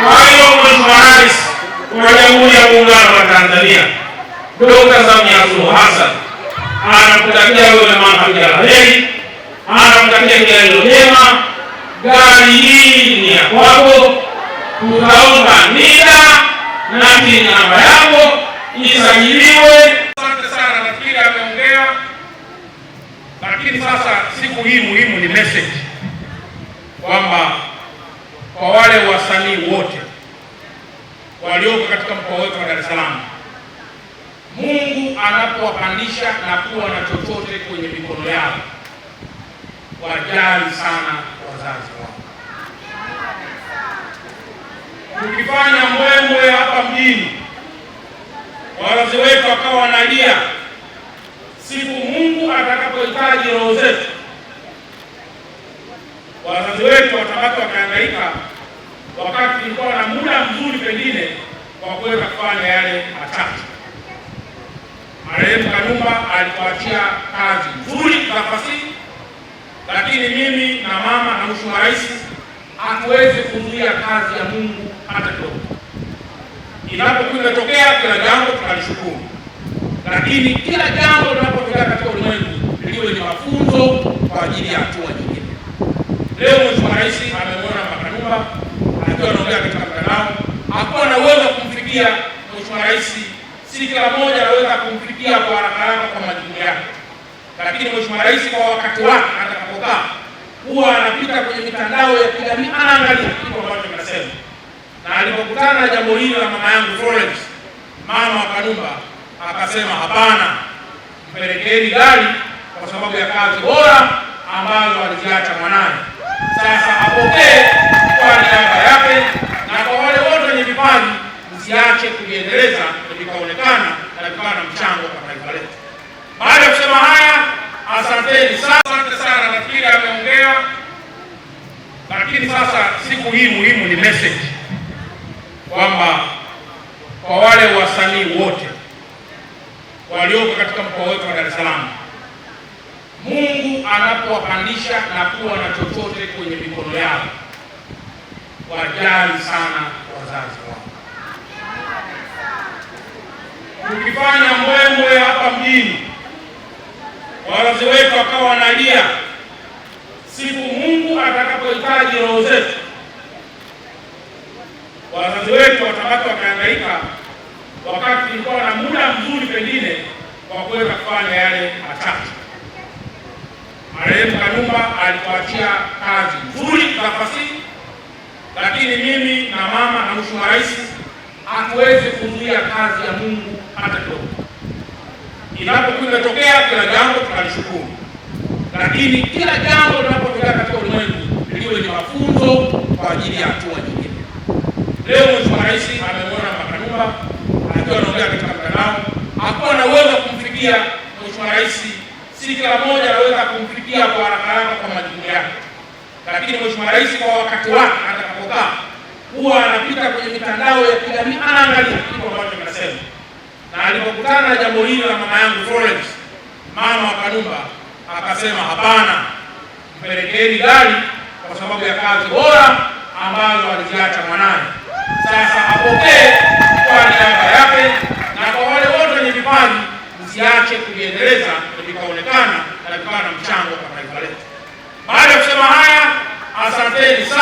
Kwa hiyo Mheshimiwa Rais wa Jamhuri ya Muungano wa Tanzania Dr. Samia Suluhu Hassan anakutakia wewe na mama kila la heri, anakutakia kila lililo jema. Gari hii ni ya kwako, tutaomba NIDA na TIN namba yako isajiliwe. Asante sana, nafikiri ameongea, lakini sasa siku hii muhimu ni message kwamba kwa wale wasanii wote walioko katika mkoa wetu wa Dar es Salaam, Mungu anapowapandisha na kuwa na chochote kwenye mikono yao, wajali sana wazazi wao. Tukifanya mbwembwe hapa mjini, wazazi wetu wakawa wanalia, siku Mungu atakapohitaji roho zetu, wazazi wetu watabaki wakihangaika, wakati tulikuwa na muda mzuri pengine wa kuweza kufanya yale machache. Marehemu Kanumba alituachia kazi nzuri za fasihi, lakini mimi na mama na Mheshimiwa Rais hatuwezi kuzuia kazi ya Mungu hata kidogo. Inapokuwa imetokea kila jambo tunalishukuru, lakini kila jambo linapotokea katika ulimwengu liwe ni mafunzo kwa ajili ya hatua nyingine. Leo Mheshimiwa Rais amemwona Kanumba akiwa anaongea katika mtandao, hakuwa na uwezo wa kumfikia Mheshimiwa Rais. Si kila mmoja anaweza kumfikia kwa haraka haraka kwa majukumu yake, lakini Mheshimiwa Rais kwa wakati wake atakapokaa huwa anapita kwenye mitandao ya kijamii anaangalia kitu ambacho kinasema, na alipokutana na jambo hili la mama yangu Florence, mama wa Kanumba, akasema hapana, mpelekeni gari kwa sababu ya kazi bora ambazo aliziacha mwanaye. Sasa apokee kwa niaba yake, na kwa wale wote wenye vipaji msiache kuviendeleza vikaonekana na vikawa na mchango kwa taifa letu. Baada ya kusema haya, asanteni sana. Asante sana, nafikiri ameongea, lakini sasa siku hii muhimu ni message kwamba kwa wale wasanii wote walioko katika mkoa wetu wa Dar es Salaam, Mungu anapowapandisha na kuwa na chochote kwenye mikono yao, wajali sana wazazi wao. Tukifanya mbwembwe hapa mjini, wazazi wetu wakawa wanalia, siku Mungu atakapohitaji roho zetu, wazazi wetu watabaki wakihangaika, wakati tulikuwa na muda mzuri pengine wa kuweza kufanya yale machache. Marehemu Kanumba alituachia kazi nzuri za fasihi, lakini mimi na mama na Mheshimiwa Rais hatuwezi kuzuia kazi ya Mungu hata kidogo. Inapokuwa imetokea kila jambo tunalishukuru, lakini kila jambo linapotokea katika ulimwengu liwe ni mafunzo kwa ajili ya hatua nyingine. Leo Mheshimiwa Rais amemwona Kanumba akiwa anaongea katika mtandao, hakuwa na uwezo wa kumfikia Mheshimiwa Rais. Si kila mmoja anaweza kumfikia kwa haraka haraka kwa majukumu yake, lakini Mheshimiwa Rais kwa wakati wake atakapokaa huwa anapita kwenye mitandao ya kijamii anaangalia kitu ambacho kinasema, na alipokutana na jambo hili la mama yangu Florence, mama wa Kanumba, akasema hapana, mpelekeni gari kwa sababu ya kazi bora ambazo aliziacha mwanaye. Sasa apokee kwa niaba yake, na kwa wale wote wenye vipaji msiache kuviendeleza vikaonekana na vikawa na mchango kwa taifa letu. Baada ya kusema haya, asanteni sana.